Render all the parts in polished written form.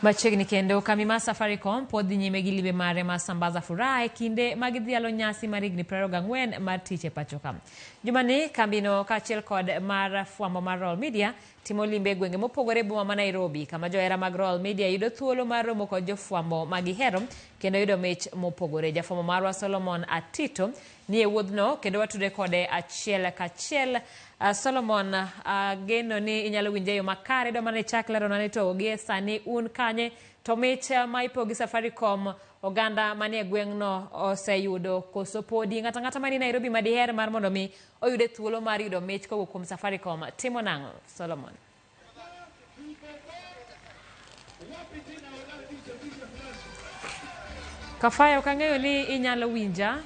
Machiegni kendo kambi mar Safaricom pod dhi nyime gi limbe mare mar Sambaza Furaha e kinde ma gidhialo nyasi mar higni 24 mar tich e pachoka. Jumani kambino kaachiel kod mar fwambo mar Royal Media timo limbe e gwenge mopogore e boma ma Nairobi kama johera mag Royal Media yudo thuolo mar romo kod jofwambo ma gihero kendo yudo mich mopogore. Jafwambo marwa Solomon Atito ni e wuodhno kendo watudre kode achiel kachiel. Solomon, ageno ni inyalo winje e yo makare. Idwa mana ni ichak lerona ni to gie sani un kanye to mich ma ipogo gi Safaricom oganda manie gweng'no oseyudo koso podi? Ng'ato ang'ata mani Nairobi ma diher mar mondo mi oyude thuolo mar yudo mich kowuok kuom Safaricom timo nang'o, Solomon? Kafaya, ok ang'eyo ni inyalo winja.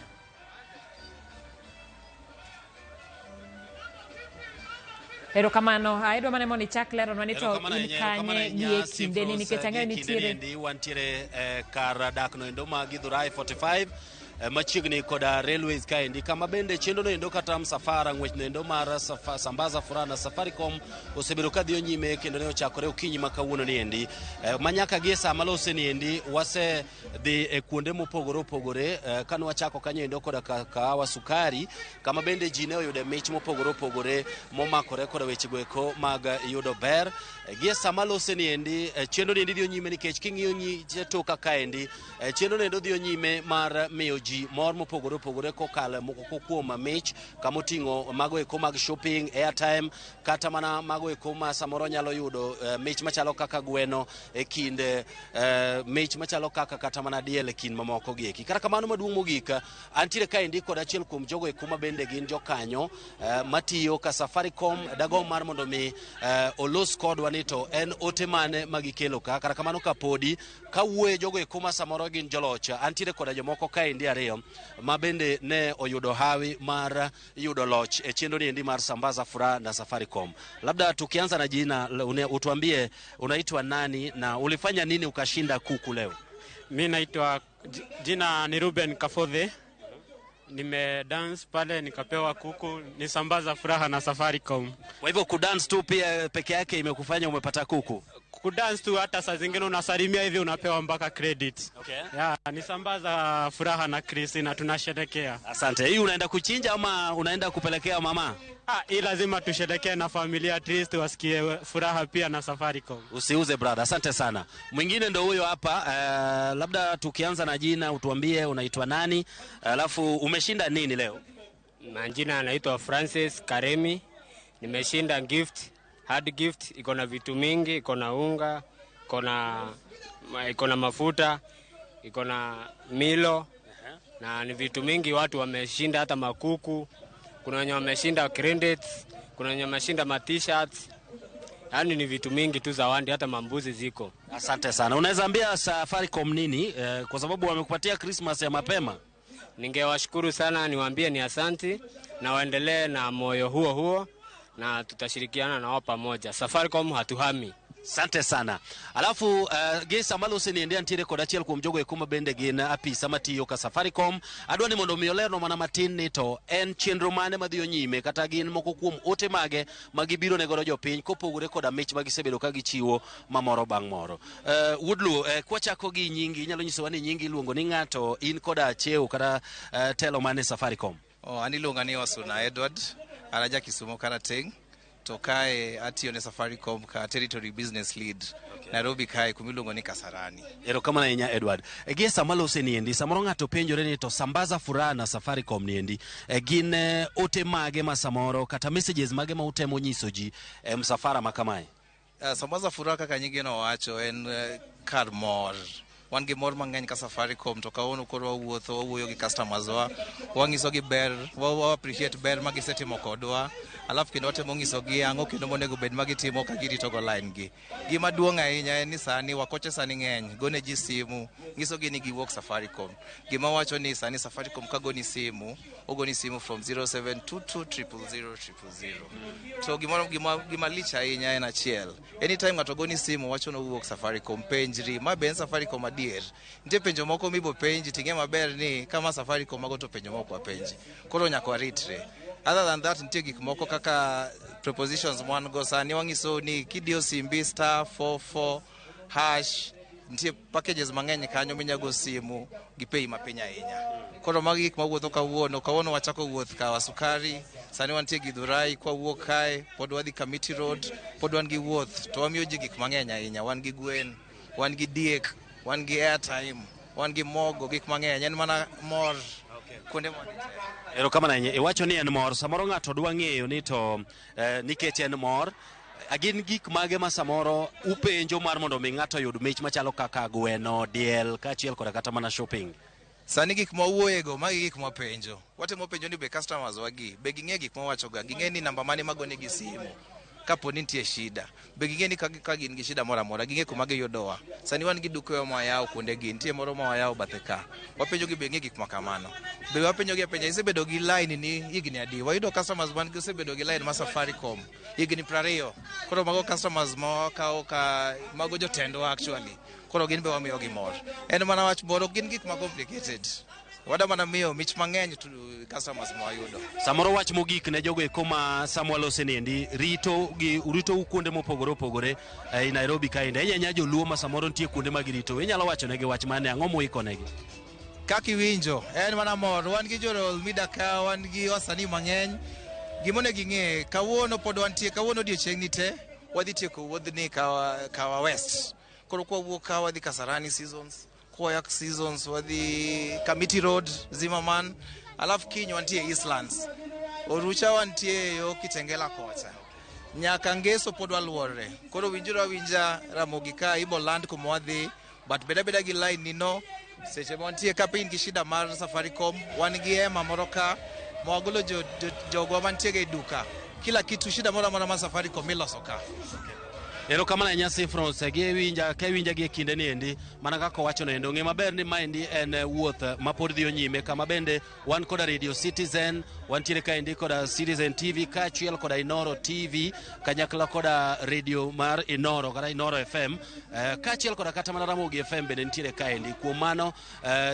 Erokamano. Idwa mana mondo ichak leronwa ni to Erokamano in ahinya, erokamano kanye ahinya, gi e kindeni Sifros, nikech ang'eyo gie ni kindeni nitiere endi wantiere kar dak no endo ma Githurai 45 machiegni koda railways kaendi kama bende chenro no endo kata msafara ng'wech no endo mar Sambaza Furaha na Safaricom osebedo ka dhiyo nyime kendo ne ochakore okinyi ma kawuono ni endi ma nyaka gie saa malose ni endi wase dhi e kuonde mopogore opogore kane wachako kanyo endo koda kahawa sukari kama bende ji ne oyude mich mopogore opogore momakore koda wechego eko mag yudo ber. Gie sama lose ni endi chenro ni endi dhiyo nyime nikech king'iyo nyiche toka kaendi chenro ni endo dhiyo nyime mar miyo ji mor mopogore opogore kokalo moko kuom mich kama oting'o mago eko mag shopping, airtime kata mana mago eko ma samoro nyalo yudo mich machalo kaka gweno e kind mich machalo kaka kata mana diel e kind mamoko gi eki. Kata kamano maduong' mogik, antiere kaendi kod achiel kuom jogo eko ma bende gin jokanyo matiyo ka Safaricom dagomb mar mondo mi olos kodwa ni to en ote mane ma gikelo ka. Kata kamano kapodi kawuoye jogo eko ma samoro gin joloch, antiere koda jomoko kaendi ariyo ma bende ne oyudo hawi mar yudo loch e chenro ni endi mar Sambaza Furaha na Safaricom. Labda tukianza na jina, utuambie unaitwa nani na ulifanya nini ukashinda kuku leo? Mi naitwa jina ni Ruben Kafodhe. Nime dance pale nikapewa kuku, ni Sambaza Furaha na Safaricom. Kwa hivyo kudance tu pia peke yake imekufanya umepata kuku? Kudance tu, hata saa zingine unasalimia hivi unapewa mpaka credit. Ya, ni Sambaza Furaha na Chris na tunasherekea. Asante. Hii unaenda kuchinja ama unaenda kupelekea mama? Hii lazima tusherekee na familia at least wasikie furaha pia na Safaricom. Usiuze brother, asante sana. Mwingine ndo huyo hapa, labda tukianza na jina utuambie unaitwa nani, alafu umeshinda nini leo? Majina anaitwa Francis Karemi. Nimeshinda gift, hard gift, iko na vitu mingi, iko na unga, iko na mafuta, iko na milo na ni vitu mingi watu wameshinda, hata makuku. Kuna wenye wameshinda credits, kuna wenye wameshinda ma t-shirts. Yaani ni vitu mingi tu zawadi, hata mambuzi ziko. Asante sana. Unaweza ambia Safaricom nini kwa sababu wamekupatia Christmas ya mapema? Ningewashukuru sana, niwaambie ni asanti na waendelee na moyo huo huo na tutashirikiana nao pamoja. Safaricom hatuhami. Asante sana. Alafu gi sama lose ni endi antiere kod achiel kuom jogo eko ma bende gin apisa matiyo ka Safaricom. Adwa ni mondo mi olernwa mana matin ni to en chenro mane madhiyo nyime kata gin moko kuom ote mage ma gibiro ne godo jopiny kopogore koda mich ma gisebedo ka gichiwo mamoro bang' moro. Wuod Luo, kwachako gi nyingi, inyalo nyisowa ni nyingi iluongo ni ng'ato, in koda cheo kata telo mane Safaricom? An iluonga ni Osuna Edward, an aja Kisumo Karateng'. To kae atiyo ne Safaricom ka territory business lead. Nairobi kae kuma iluongo ni Kasarani. Erokamano ahinya Edward. Gie sama lose ni endi, samoro ng'ato penjore ni to Sambaza Furaha na Safaricom ni endi, gin ote mage ma samoro kata messages mage ma utemo nyiso ji e msafara ma kamae? Sambaza Furaha kaka nyinge no wacho en kar mor. Wan gi mor mang'eny ka Safaricom to kawuono koro wawuotho, wawuoyo gi customers wa, wang'isogi ber, wa appreciate ber ma gisetimo kodwa, alafu kendo watemo ng'isogi ang'o kendo monego bed ma gitimo ka girito go line gi. Gima duong' ahinya en ni sani wakoche sani ng'eny, gone ji simu, ng'isogi ni giwuok Safaricom. Gima wacho ni sani Safaricom ka goni simu, ogoni simu from zero seven two two triple zero triple zero. To gima lich ahinya en achiel. Anytime ng'ato goni simu wacho ni owuok Safaricom, penjri, ma be en Safaricom adier? Nitie penjo moko mibo penji ting'e maber ni kama Safaricom mago to penjo moko wapenji. Koro nyaka waritre. Other than that, nitie gik moko kaka prepositions mwan go sani wang'iso ni kidiyo simbi star four four hash Nitie packages mang'eny kanyo minyago simu gi pei mapiny ahinya. Koro magi gik mawuotho kawuono. Kawuono wachako wuoth Kawa Sukari, sani wantie Githurai, kwawuok kae pod wadhi Kamiti Road, pod wan gi wuoth to wamiyo ji gik mang'eny ahinya. Wan gi gwen, wan gi diek, wan gi airtime, wan gi mogo, gik mang'eny. En mana mor kuonde mwadhi te. Erokamano ahinya. Iwacho ni en mor. Samoro ng'ato dwa ng'eyo ni to nikech en mor, gin gik mage ma samoro upenjo mar mondo mi ng'ato oyud mich machalo kaka gweno, diel, kaachiel koda kata mana shopping. Sani gik ma wawuoyego, magi gik mwapenjo. Watemo penjo ni be customers wagi, be ging'e gik mwawachoga, ging'e ni namba mane magonegi simu kapo ni nitie shida, be ging'e ni ka gin gi shida moro amora, ging'e kuma giyudowa. Sani wan gi dukewa ma wayawo kuondegi, nitie moro ma wayawo bathe ka. Wapenjo gi be ging'e gik ma kamano. Be wapenjo gi apenja, isebedo gi line ni higni adi? Wayudo customers man gi osebedo gi line mar Safaricom higni 20. Koro mago customers ma wakawo ka mago jotendwa actually. Koro gin be wamiyogi mor. En mana wach moro, gin gik ma complicated. Wada mana miyo mich mang'eny to customers ma wayudo. Samoro wach mogik ne jogo eko ma sama walose niendi rito gi ritou kuonde mopogore opogore ei Nairobi kaendi. Ahinya ahinya joluo ma samoro nitie kuonde ma girito. Inyalo wacho negi wach mane? Ang'o muiko negi? Kaka iwinjo, en mana mor. Wan gi jo Royal Media ka, wan gi wasanii mang'eny. Gimonego ing'e, kawuono pod wantie, kawuono odiochieng' ni te, wadhi tieko wuodhni Kawa West. Koro kwawuok ka wadhi Kasarani Seasons, koa Seasons wadhi Kamiti Road, Zimmerman, alafu kiny wantie Eastlands. Orucha wantie yo Kitengela kocha. Nyaka Ngeso pod waluorre. Koro winjuru awinja Ramogi ka ibo land kuma wadhi, but beda beda gi line ni no. Seche ma wantie ka in gi shida mar Safaricom, wan gi hema moro ka ma wagolo jogwa mantie e duka. Kila kitu shida moro amora mar Safaricom iloso ka. Erokamano ahinya Sifrons, gi ka iwinja gi e kinde ni endi, mana kaka owacho no endo, ng'e maber ni maendi en wuoth ma pod dhiyo nyime, kama bende wan koda Radio Citizen, wantiere kaendi koda Citizen TV, kaachiel koda Inoro TV, kanyakla koda radio mar Inoro kata Inoro FM, kaachiel koda kata mana Ramogi FM bende nitiere kaendi. Kuom mano,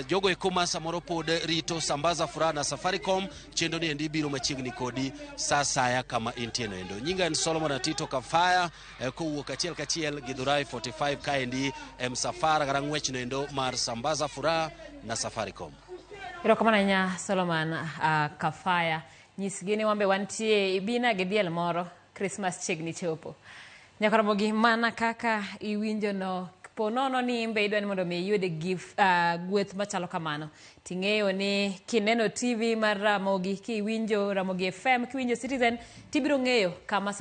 jogo eko ma samoro pod rito Sambaza Furaha na Safaricom, chenro ni endi biro machiegni kodi sa asaya kama intie no endo. Nyinga en Solomon Atito Kafaya, kowuok achiel kachiel Githurai 45 kaendi e msafara kata ng'wech no endo mar Sambaza Furaha na Safaricom. Erokamano ahinya Solomon Kafaya. Nyisgi ni wambe wantie ibina gi diel moro, Christmas chiegni chopo. Nyakoromogi mana kaka iwinjo no, po nono ni imbe idwa ni mondo mi iyud gift, gweth machalo kamano. Ting'eyo ni kineno TV mar Ramogi, kiwinjo Ramogi FM, kiwinjo Citizen, tibiro ng'eyo kama